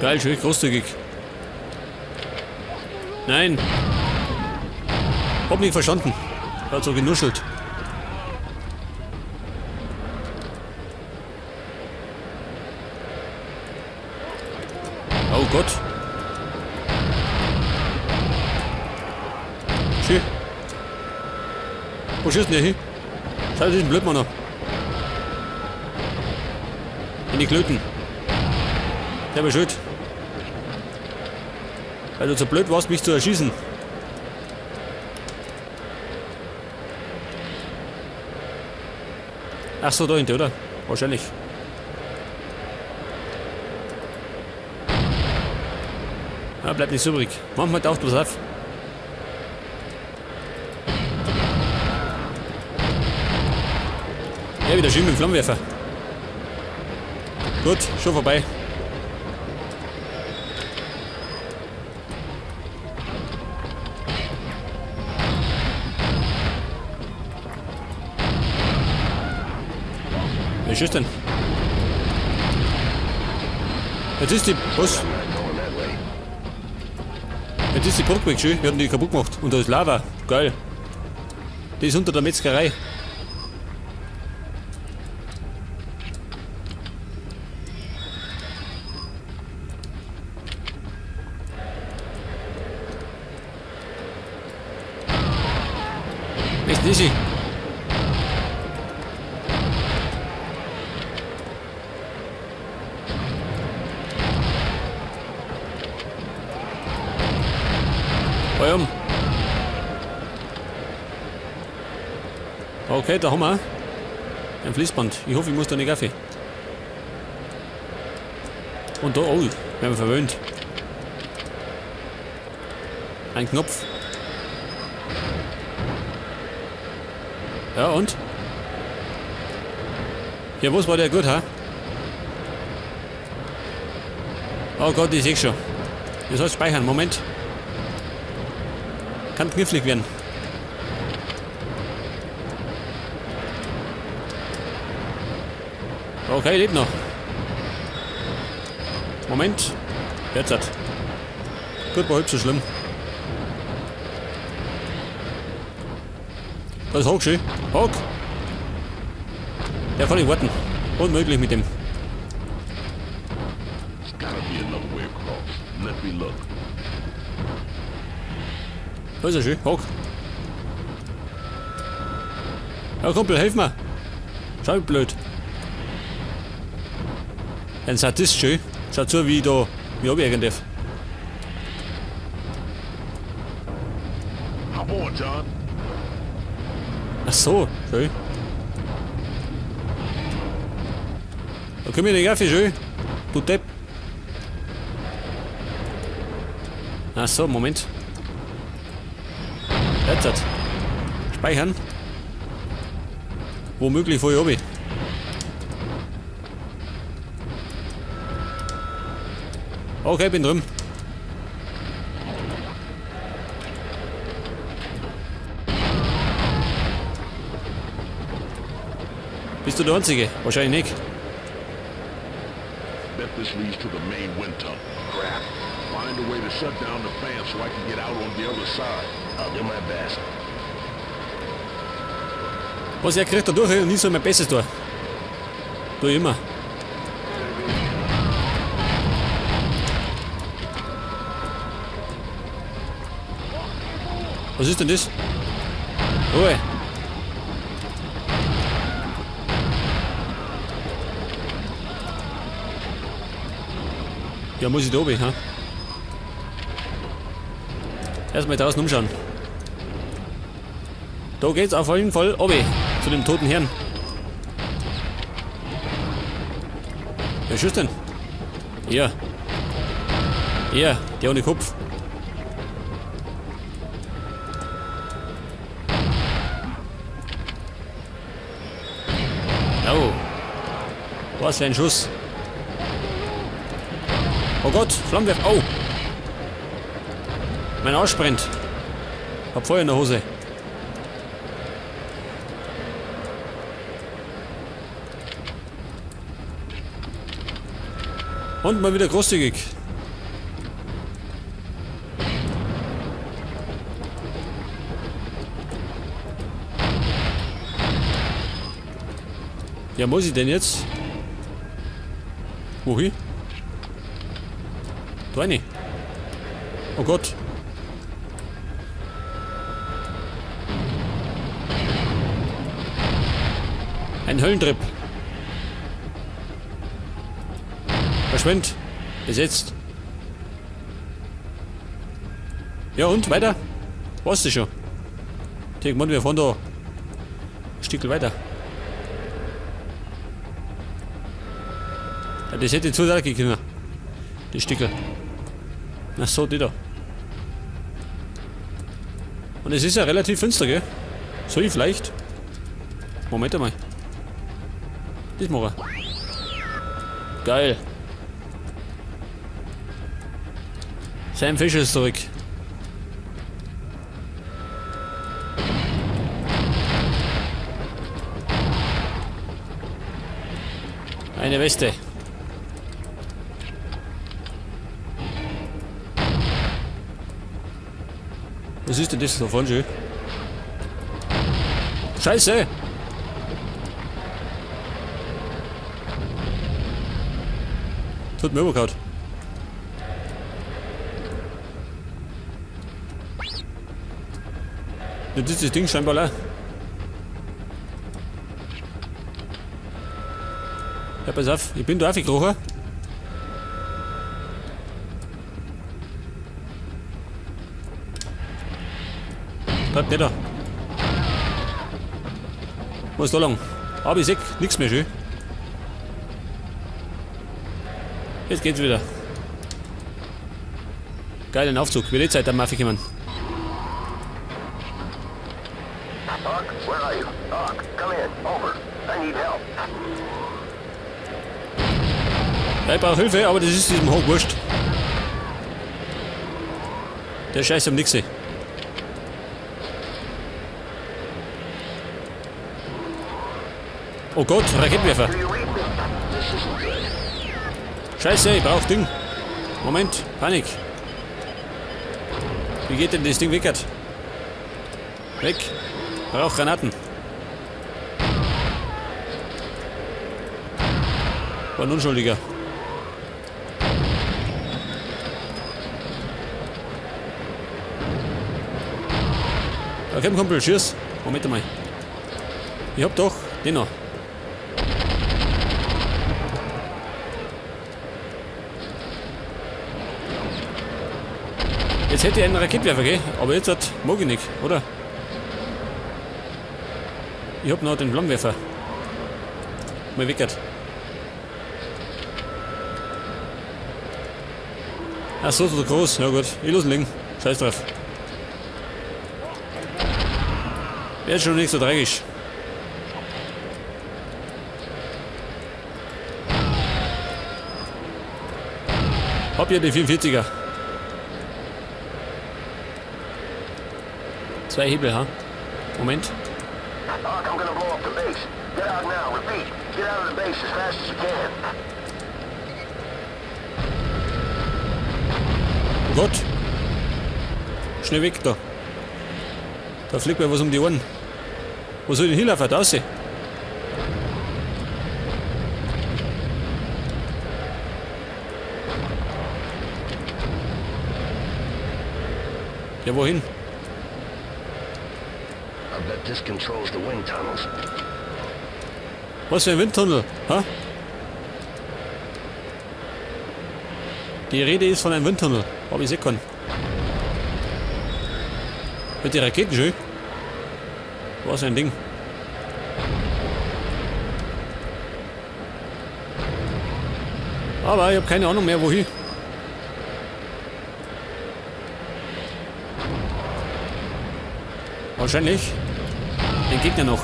Geil, schön großzügig. Nein. Hab nicht verstanden. Hat so genuschelt. Oh Gott. Schön. Wo schießt denn der hin? Schau, das ist ein Blödmann. In die Klöten. Der war schuld. Weil du zu blöd warst, mich zu erschießen. Ach so, da hinten, oder? Wahrscheinlich. Ja, bleibt nichts übrig. Manchmal taucht was auf. Ja, wieder schön mit dem Flammenwerfer. Gut, schon vorbei. Wer schießt denn? Jetzt ist die... Was? Jetzt ist die Brücke weg, schön. Wir haben die kaputt gemacht. Und da ist Lava. Geil. Die ist unter der Metzgerei. Echt easy. Heuum. Okay, da haben wir ein Fließband. Ich hoffe, ich muss da nicht auf. Und da, oh, werden wir verwöhnt. Ein Knopf. Ja, und? Ja, was war der gut, ha? Oh Gott, ich seh schon. Das heißt speichern, Moment. Kann knifflig werden. Okay, lebt noch. Moment. Jetzt hat. Gut, war halb so schlimm. Da ist Hawk schön. Hawk! Der kann nicht warten. Unmöglich mit dem. There's gotta be another way across. Let me look. Da ist er schön. Hawk. Ja, Kumpel, helf mir. Schau, wie blöd. Ein Sadist schön. Schaut zu, wie ich da mich abärgern darf. Hop on, John. Ach so, schön. Da komm ich nicht auf, schön. Du Depp. Ach so, Moment. Jetzt hat. Speichern. Womöglich voll obi. Okay, bin drüben. Bist du der Einzige? Wahrscheinlich nicht. Bet this leads to the main wind tunnel. Crap. Find a way to shut down the fan so I can get out on the other side. I'll do my best. Was, er kriegt da durch und ich soll mein Bestes tun. Tu ich immer. Was ist denn das? Ruhe. Ja, muss ich da oben, ha? Erstmal draußen umschauen. Da geht's auf jeden Fall oben zu dem toten Herrn. Wer schießt denn? Er. Er, der ohne Kopf. Oh. Was für ein Schuss. Oh Gott, Flammenwerfer. Oh. Mein Arsch brennt. Hab Feuer in der Hose. Und mal wieder großzügig. Ja, muss ich denn jetzt? Wohin? Da rein. Oh Gott. Ein Höllentrip. Verschwind. Besetzt. Ja und? Weiter? War's das schon? Ich meine, wir fahren da ein Stück weiter. Ja, das hätte ich zu gehen können. Die Stickel. Na so, die da. Und es ist ja relativ finster, gell? Soll ich vielleicht? Moment einmal. Das mache ich. Geil. Sam Fisher ist zurück. Eine Weste. Was ist denn das da vorne schon? Scheiße! Tut mir übergehauen. Jetzt ist das Ding scheinbar leer. Ja, pass auf, ich bin da aufgekrochen. Bleib nicht da. Wo ist da lang? Aber ich seh nix mehr schön. Jetzt geht's wieder. Geilen Aufzug. Wird eh Zeit, am Mafia kommen. Hawk, where are you? Hawk, come in. Over. I need help. Ja, ich brauche Hilfe, aber das ist diesem Hawk wurscht. Der scheißt um nix. Oh Gott, Raketenwerfer. Do you read me? This isn't good. Scheiße, ich brauch Ding. Moment, Panik. Wie geht denn das Ding weg? Weg. Brauch Granaten. War ein Unschuldiger. Okay, Kumpel, schieß. Moment einmal. Ich hab doch den noch. Jetzt hätte ich einen Raketenwerfer, gell? Aber jetzt hat, mag ich nicht, oder? Ich hab noch den Flammenwerfer. Mal weckert. Ach so, so groß. Ja gut, ich lass ihn liegen. Scheiß drauf. Wäre schon nicht so tragisch. Hab ja die 44er. Zwei Hebel, ha? Moment. Hawk, I'm gonna blow up the base. Get out now. Repeat. Get out of the base as fast as you can. Oh Gott. Schnell weg da. Da fliegt mir was um die Ohren. Wo soll ich denn hinlaufen? Da raus. Ja, wohin? I bet this controls the wind tunnels. Was für ein Windtunnel? Ha? Die Rede ist von einem Windtunnel. Aber ich seh keinen. Mit den Raketen schön. Was ein Ding. Aber ich hab keine Ahnung mehr, wohin. Wahrscheinlich den Gegner noch.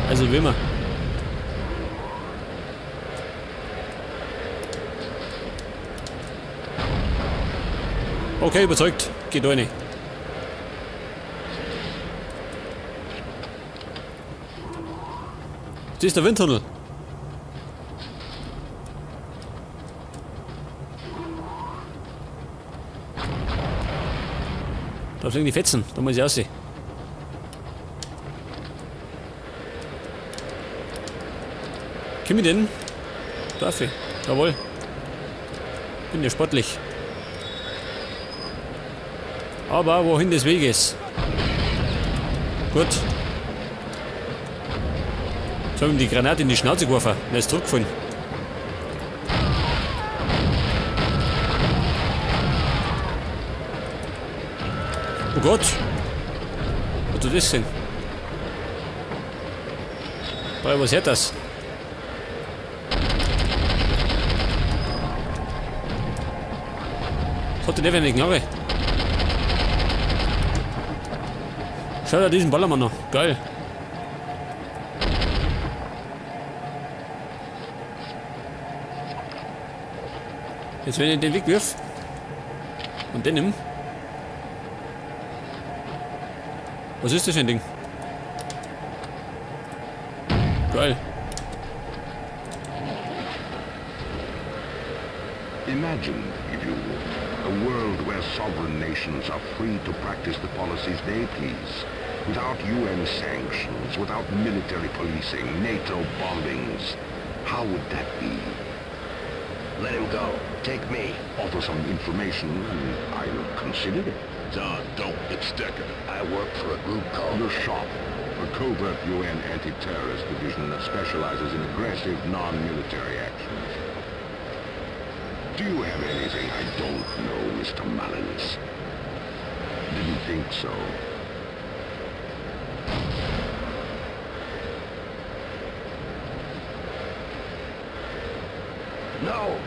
Also wie immer. Okay, überzeugt. Geht rein. Das ist der Windtunnel. Da fliegen die Fetzen, da muss ich aussehen. Komm ich denn? Darf ich? Jawohl. Bin ja sportlich. Aber wohin des Weges? Gut. Jetzt hab ich ihm die Granate in die Schnauze geworfen. Er ist zurückgefallen. Oh Gott! Was tut das denn? Boah, was hört das? Was hat denn der für eine Knarre? Schau dir diesen Ballermann noch. Geil. Jetzt, wenn ich den wegwirf und den nimm. Was ist das für ein Ding? Geil. Imagine, if you would, a world where sovereign nations are free to practice the policies they please, without UN sanctions, without military policing, NATO bombings. How would that be? Let him go. Take me. Offer some information and I'll consider it. John, don't. It's Decker. I work for a group called... The Shop, a covert UN anti-terrorist division that specializes in aggressive, non-military actions. Do you have anything I don't know, Mr. Mullins? Didn't think so. No!